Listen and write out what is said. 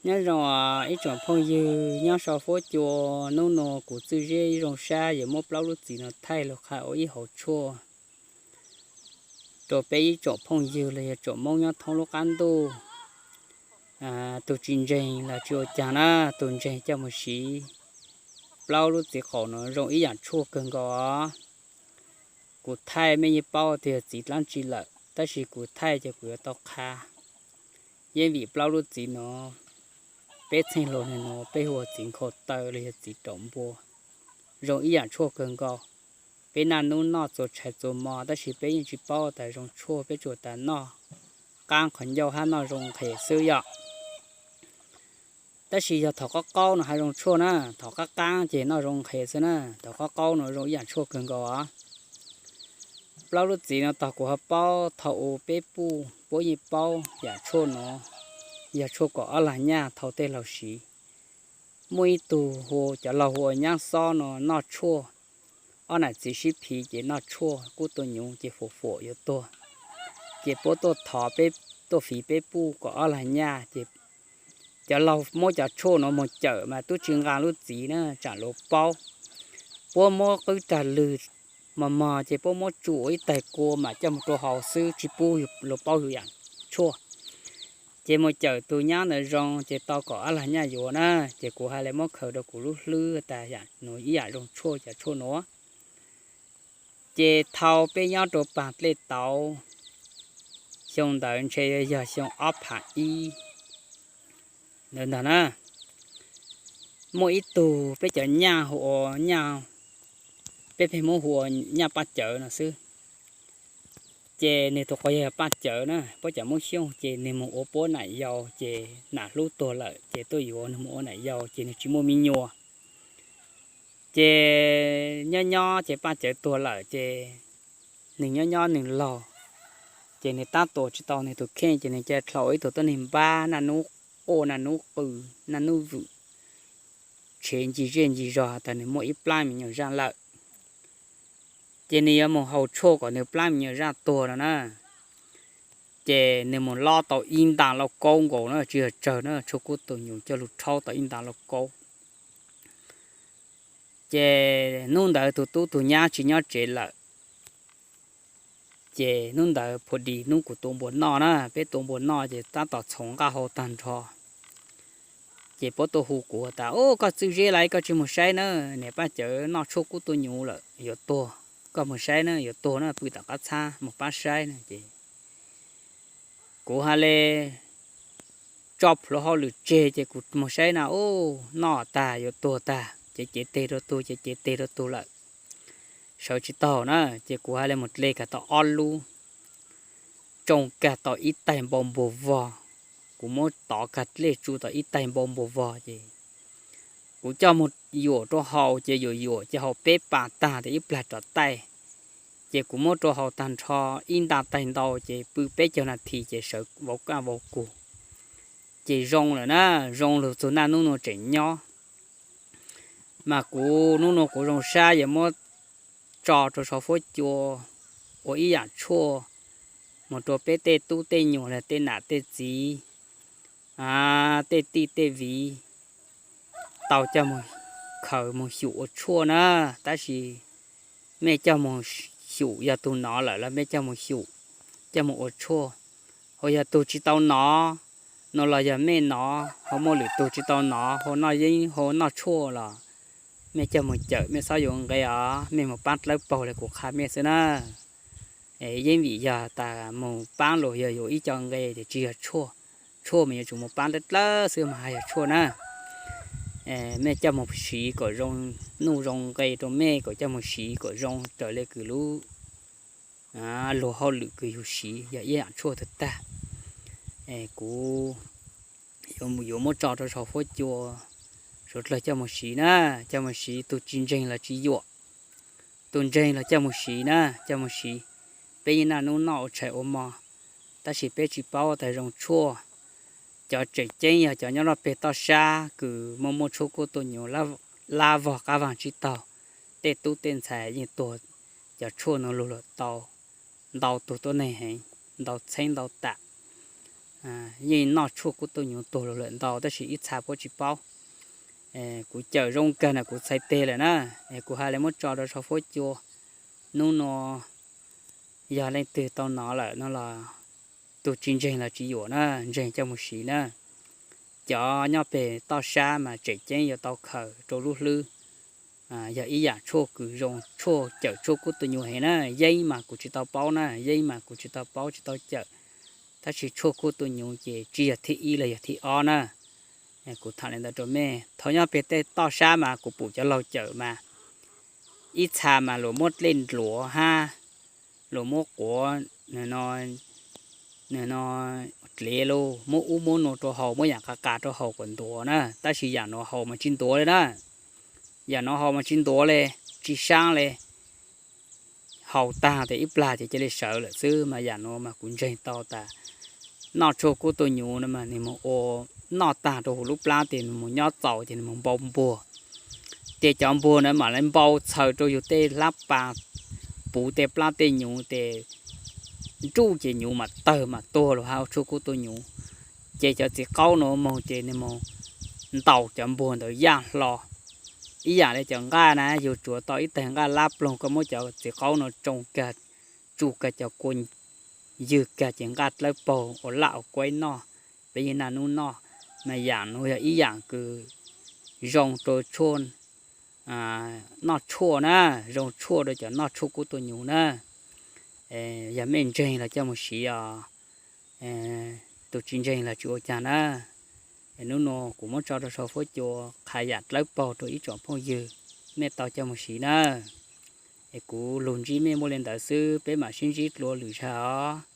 Nyob zoo ib tsoom phooj ywg nyob sau fuab cua, hnub no kuv Txwj Zeb zoo sab yuav muab plaub lub txiv no thaij los qha ua ib hauv tshuaj rau peb ib tsoom phooj ywg los yog tsoom Hmoob nyob thoob lub qab ntuj. Tus tsis ntseeg los tsis ua caag na, tus ntseeg coj mus siv. Plaub lub txiv qaum no zoo ib yaam tshuaj kawg nkaus. Kuv thaij mej yeej paub tias txiv dlaab tsi lawm, tab sis kuv thaij ces kuv yuav tau qha. Yeej vim plaub lub txiv no, peb txheej hluas no peb hu ua txiv nkhaus taw los yog txiv raum npua, zoo ib yaam tshuaj kawg nkaus. Peb naj nub noj txhua tshais txhua mo, tab sis peb yeej tsis paub tas zoo tshuaj, peb tsuas tas noj qaab qhov ncauj hab noj zoo nqhes xwb yom. Tab sis yog thaum qaub qaub no has zoo tshuaj na, thaum qaab qaab ces noj zoo nqhes xwb na, thaum qaub qaub no zoo ib yaam tshuaj kawg nkaus os. Plaub lub txiv no tog kuv ho paub thaum u peb puj puab yeej paub yaam tshuaj no, yog tshuaj kom ob lag nyaj thau tej laug siv. Muaj ib tug hu, cov laug hu ua Nyab Xob no noj tshuaj, ob nam txiv sib phiv ces noj tshuaj kub tuaj nyuv ces fuam fuam yuav tuag. Ces puab tuaj thov peb, tuaj fiv peb puj kom ob lag nyaj ces cov laug muab cov tshuaj no moog cawm mas tub tsis nqaa lub txiv na, tsaam luas paub. Puab muab qwb rag lwg mos mos ces puab muab tsu ua ib taig kua mas coj moog rua hauv xwb, tsis pub luas paub yug yaam tshuaj. Ces moog cawm tug nyab ntawd zoo ces tau kom ob lag nyaj yuav na. Ces kuv has le muab khaws rau kuv lub hlwb tas yaam nuav ib yaam zoo tshuaj, cov tshuaj nuav. Ces thau peb nyob rua paag dlej tauv, xyoo ntawd ntshe yog xyoo ob phav ib ntawd ntag na. Muaj ib tug peb cov nyaj hu ua nyaj, peb pheej muab hu ua nyaj Paaj Cawv no xwb. Ces nwg tug quas yawg Paaj Cawv na, puab cov Moob Xyooj, ces nwg moog ua puab nam yau ces nam hlub tuag lawm ces tuaj yuav nwg moog ua nam yau ces nwg tsis muaj me nyuam. Ces nyob nyob ces Paaj Cawv tuag lawm ces nwg nyob nyob nwg laug, ces nwg tab tuam tsis tau nwg tug kheej ces nwg ca dlhau ib tug tuab neeg npab naj nub quaj naj nub qw, naj nub vwm, tshev ncig zej ncig zog tas nwg muaj ib plaab me nyuam zaj lawm. Ces nwg yuav moog haus tshuaj kom nwg plaab me nyuam zaj tuag no na. Ces nwg moog lob tau ib nta lauj kaub nkaus na, tsis yog tsawg na, tshuaj kub tuaj nyuv coj lug rhaub tau ib nta lauj kaub. Ces hnub ntawd tug tub tug nyab tsis nyob tsev lawm. Ces hnub ntawd phu dis hnub kuv tua npua noj na, peb tua npua noj ces tab tom txhoov nqaj hau tag nrho. Ces puab tuaj hu kuv tas, Ub, koj Txwj Zeb lauj, koj tsis moog saib na, niam Paaj Cawv noj tshuaj kub tuaj nyuv lawm yuav tuag, koj moog saib na, yuav tuag na, pw tom qab txhab moog pab saib na. Ces kuv has le tso plhuav hauj lwm tseg ces kuv moog saib na, ub, noj tag yuav tuag tag, ces cev teg rua tug, ces cev teg rua tug lawm, sawv tsis taug na. Ces kuv has le moog dle kag tau ob lub, tsoo kag tau ib taig npau npua vog, kuv muab tov kag dlej tsu tau ib taig npau npua vog ces kuv coj moog yuam rua haus ces yuam yuam ces haus peb pas tag tas ib plag rov taij, ces kuv muab rua haus tag nrho ib nta taig ntau ces pw peb caug nas this ces sawv vauv kaj vauv kug. Ces zoo lawm na, zoo lug txug naj nub nua tseem nyob. Mas kuv nub nua kuv zoo sab yuav muab tso rua sau fuab cua ua ib yaam tshuaj moog rua peb tej tub tej nyuam los tej nam tej txiv, tej tij tej viv tau coj moog khaws moog xyum ua tshuaj na. Tab sis mej coj moog xyum, yog tug nov lawm los mej coj moog xyum, coj moog ua tshuaj. Hos yog tug tsis tau nov no los yog mej nov hos muaj lwm tug tsis tau nov hos noj yeeb hos noj tshuaj los mej coj moog cawm, mej xob yuav nqe os, mej moog paab dlawb paug le kuv qha mej xwb na. Yeej vim yog tas moog paab los yog yuav ib co nqe ces tsis yog tshuaj. Tshuaj mas yuav tsum moog paab dlawb dlawb xwb mas haj yog tshuaj na. Mej coj moog siv kom zoo nuj zoo nqe rua mej, kom coj moog siv kom zoo raws le kws lub luag hauj lwm kws yug siv, yog ib yaam tshuaj tag tag. Kuv yuav muab tso rua sau fuab cua, suav dlawg coj moog siv na, coj moog siv, tug tsis ntseeg los tsis yuam, tug ntseeg los coj moog siv na, coj moog siv. Peb yeej naj nub noj ua tshais ua mo, tab sis peb tsis paub tas zoo tshuaj. Cov tseem ceeb yog cov nyob rau peg toj sab kws muaj muaj tshuaj kub tuaj nyuv, lab vog qab vaag tsib taug, tej tub tej ntxhais yeej tuag cov tshuaj no lug lug tau ntau tug tuab neeg heev, ntau txheeb ntau tam. yeej noj tshuaj kub tuj nyuv tuag lug lawm ntau tab sis ib txha puab tsis paub. Kuv cawm zoo kawg na kuv txhais teg lawm na, es kuv hais li muab tso rau sau fuab cua. Hnub nua yog leej twg tau nov lawm no los tus tsis ntseeg los tsis yuam na, ntseeg coj mus siv na. Cov nyob peg toj sab mas tseem ceeb yuav tau khaws rau lub hlwb. Yog ib yaam tshuaj kws zoo, tshuaj cawm tshuaj kub tuj nyuv heev na. Yeeb mas kuv tsis tau paub na, yeeb mas kuv tsis tau paub tsis tau cawm, tab sis tshuaj kub tuj nyuv ces tsis yog thib ib los yog thib ob na. Kuv tham li ntawd rau mej, thaum nyob peg tej toj sab mas kuv pum cov laug cawm mas ib txha mas luas muab dlej nluav hab luas muab quav, no, dlev lauj, muab ub muab nuav rau haus, muab yaam qas qas rau haus kom ntuav na, tab sis yaam nuav haus mas tsis ntuav le na. Yaam nuav haus mas tsis ntuav le, tsis saab le. Haus taag tes ib plag ces cia li sawv lawm xwb. Mas yaam nuav mas kuv ntseeg tau tas noj tshuaj kub tuj nyuv no mas nwg moog ua, noj taag rau huv lub plab tes nwg moog nyob txaus ces nwg moog npau npuag. Ces cov npuag na mam le npau txhaws rau yug tej hlab pas, puv tej plab tej nyuv tes nruj ces nyuv mam tawg mam tuag lug hab tshuaj kub tuj nyuv. Ces cov txiv qaub nuav moog ces nwg moog ntaus cov npuag ntawd yaj hlo. Ib yaam le cov nqaj na, yug tsuav tau ib teg nqaj lab ploog, koj muab cov txiv qaub nuav tsoo kag, tsuj kag cov kua ywg kag ces nqaj dlawb paug ua laj ua kuaib noj, peb yeej naj nub noj. Mas yaam nuav yog ib yaam kws zoo rau tshuaj, noj tshuaj na, zoo tshuaj rau cov noj tshuaj kub tuj nyuv na. Yog mej ntseeg los coj moog siv os, tus tsis ntseeg los tsis ua caag na. Nub nua kuv muab tso rau sau fuab cua qha yaam dlawb paug rau ib tsoom phooj ywg, mej tau coj moog siv na. Es kuv lug ntsib mej muaj le ntawd xwb, peb mam sib ntsib dlua lwm zag os.